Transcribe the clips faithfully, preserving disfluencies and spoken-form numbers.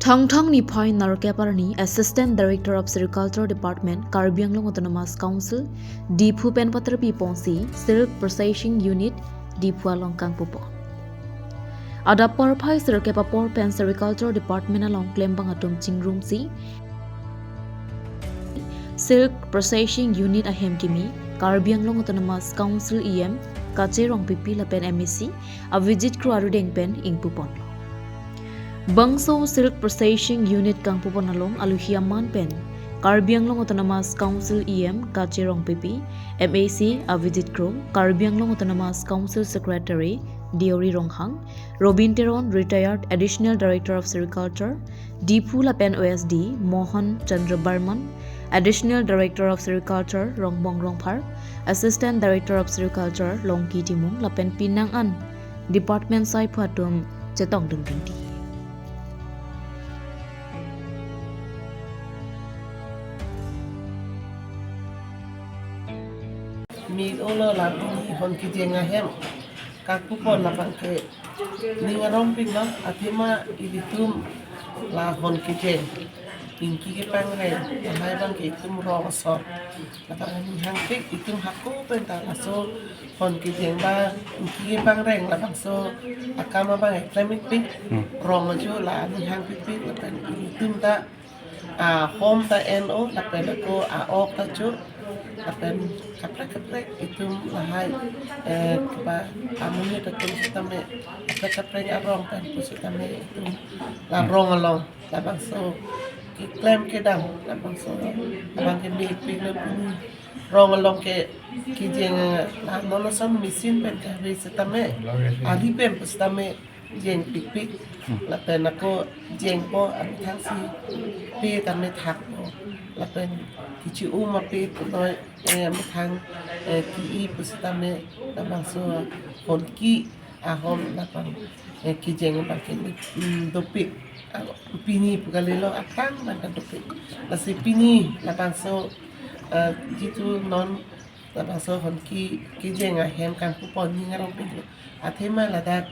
Thongthong niphai nerkep arni Assistant Director of Sericulture Department, Karbi Anglong Autonomous Council, Diphu pen paterpi ponsi Silk Processing Unit, Diphu along kangpupon. Adap porphai sirkep apor pen Sericulture Department along klembang atum chingrumsi Silk Processing Unit ahem kimi Karbi Anglong Autonomous Council E M Kache Rongpipi lapen M A C Avijit Kro arudeng pen ingpuponlo. Bangso Silk Processing Unit kangpupon along aluhi aman pen Karbi Anglong Autonomous Council E M Kache Rongpipi, M A C Avijit Kro, Karbi Anglong Autonomous Council Secretary Deori Ronghang, Robin Teron, Retired Additional Director of Sericulture, Diphu lapen O S D Mohan Chandra Barman, Additional Director of Sericulture Rongbong Rongphar, Assistant Director of Sericulture Longki Timung lapen penang an department saiphu atum chetongdun ringti. Mi olo lapu ni hon kijeng ahem kangpupon labang ke ning arongpiklo, athema ilitum la hon kijeng ingki kepangreng lahai abang ke itum rong asor labang aning hangpik, itum hako penta laso hon kijeng ba ingki kepangreng labangso akam abang eklem ikpik. Hmm. Rong ajo la aning hangpikpik lapen ilitum ta ahom ta en-o lapen ako a-ok ta cho lapen kaprek kaprek itum lahai, eh, keba amonit atum sitame kaprek kaprek arong pen pusitame itum la rong along labangso keklem kedam labangso abang ke mepik lo pini rong along ke kijeng, eh, la non ason machine pen kave sitame ari pen pusitame jeng pikpik. Hmm. Lapen ako jengpo amethang si pe tame thakpo. Lapen kichi um ape punoi, eh, amethang, eh, ki-i pusitame labangso hon ki ahom labang, eh, kijeng abang ke, mm, dopik. Ah, pini pu kalilo aphrang abang ke dopik. Lasi pini labangso, eh, jitu non labangso hon ki kijeng ahem kangpupon ning arongpiklo. Athema ladak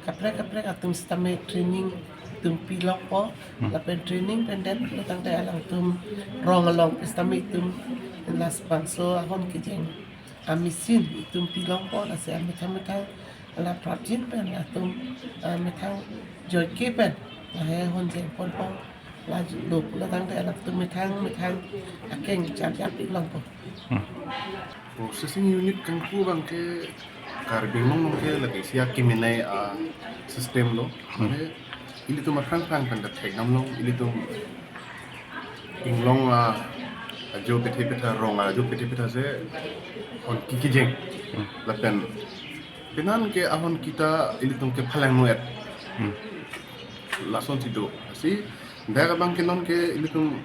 kaprek kaprek atum sitame training atum pilokpo. Hmm. Lapen training pen den lo tangte alangtum rong along sitame itum labangso ahon kijeng amachine itum pilokpo, lasi amethang methang la prapjin pen latum, ah, methang joike pen lahai hon jengponpo. La dopik lo tangte alangtum methang methang akeng chap chap piklongpo. Hmm. Processing unit kangpu abang ke Karbi Anglong along ke lake isi akemenei a system lo. Hmm. Mane ilitum aphrang aphrang pen thekdamlong, ilitum inglong a ajo pethe petha, rong ajo pethe petha si hon ki kijeng. Hmm. Lapen penang ke ahon kita ilitum ke phalang noet. Hmm. Lasonsi do. Lasi dak abang ke non ke ilitum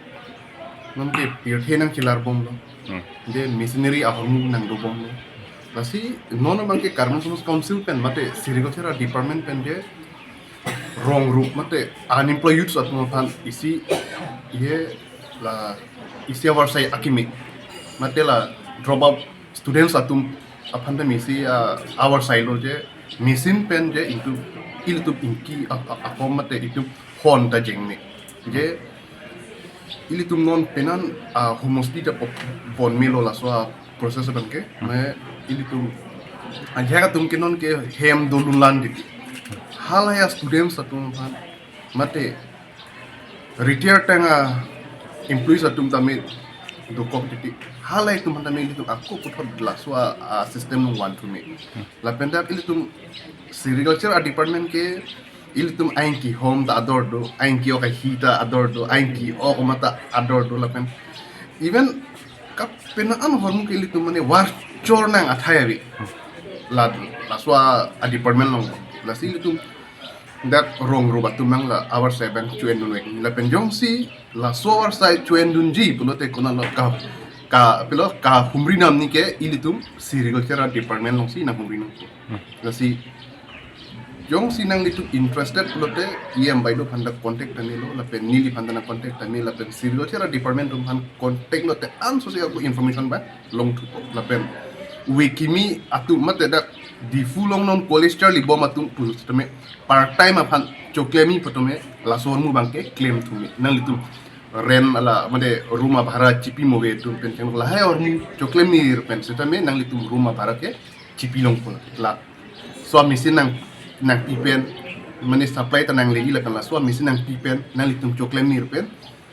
non ke pirthe nangchelar bomlo. Hmm. De machinery ahormu nangdo bomlo. Lasi non abang ke Karbi Anglong Autonomous Council pen mate Sericulture Department pen ke rong rup mate unemployed youths atum aphan isi ye la isi avarsai akimi mate la drop out students atum aphan tame isi, ah, avarsai lo je machine pen je itum ilitum ingki a-, a-, akom mate itum hon ta jengme. Je ilitum non penang, ah, homosti ta pop-, ponmelo laso a process abang ke. Me ilitum ajak atum ke non ke hem dolun lan di. Halahai a students atum aphan mate retire tang a employees atum tame dokok titi. Halahai atum tame ilitum ako puthot laso a, a system nung van thume. Lapen dak ilitum Sericulture a department ke ilitum aingki hom ta ador do, aingki ok ahi ta ador do, aingki ok oma ta ador do lapen. Even kapenang an ahormu ke ilitum mane var chor nang athai ave. La, laso a department along. Lasi ilitum dak rong rup atum nang la avarsai abang chuendun vek. Lapen jongsi laso avarsai chuendunji pulote konatlo ka, ka, pilo kahumri nam ni ke ilitum Sericulture Department alongsi nanghumri nam. Hmm. Lasi jongsi nanglitum interested pulote E M bai do aphan ta contact tame lo, lapen neliphan ta nang contact tame, lapen Sericulture Department atum aphan contact lote ansosi ako information ba longthupo. Lapen ove kimi atum mate dak Diphu along non college charlibom atum pusitame part time aphan choklem-i pu tame laso ahormu abang ke klemthu me. Nanglitum rent ala mane room abhara chipi mo ave atum pen cheng lahai ahormu choklem-ir pen setame nanglitum room abhara ke chipilongpo, laso a-machine nang nangpi pen, mane supply ta nangle-i lapen laso a-machine nangpi pen nanglitum choklem-ir pen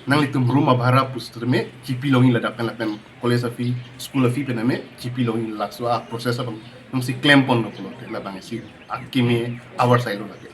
nanglitum room abhara pu setame chipilong-i ladak pen lapen college a-fee, school a-fee pen tame chipilong-i, laso a-process abang nangsi klemponlo pulote labang isi akimi avar sailo lake.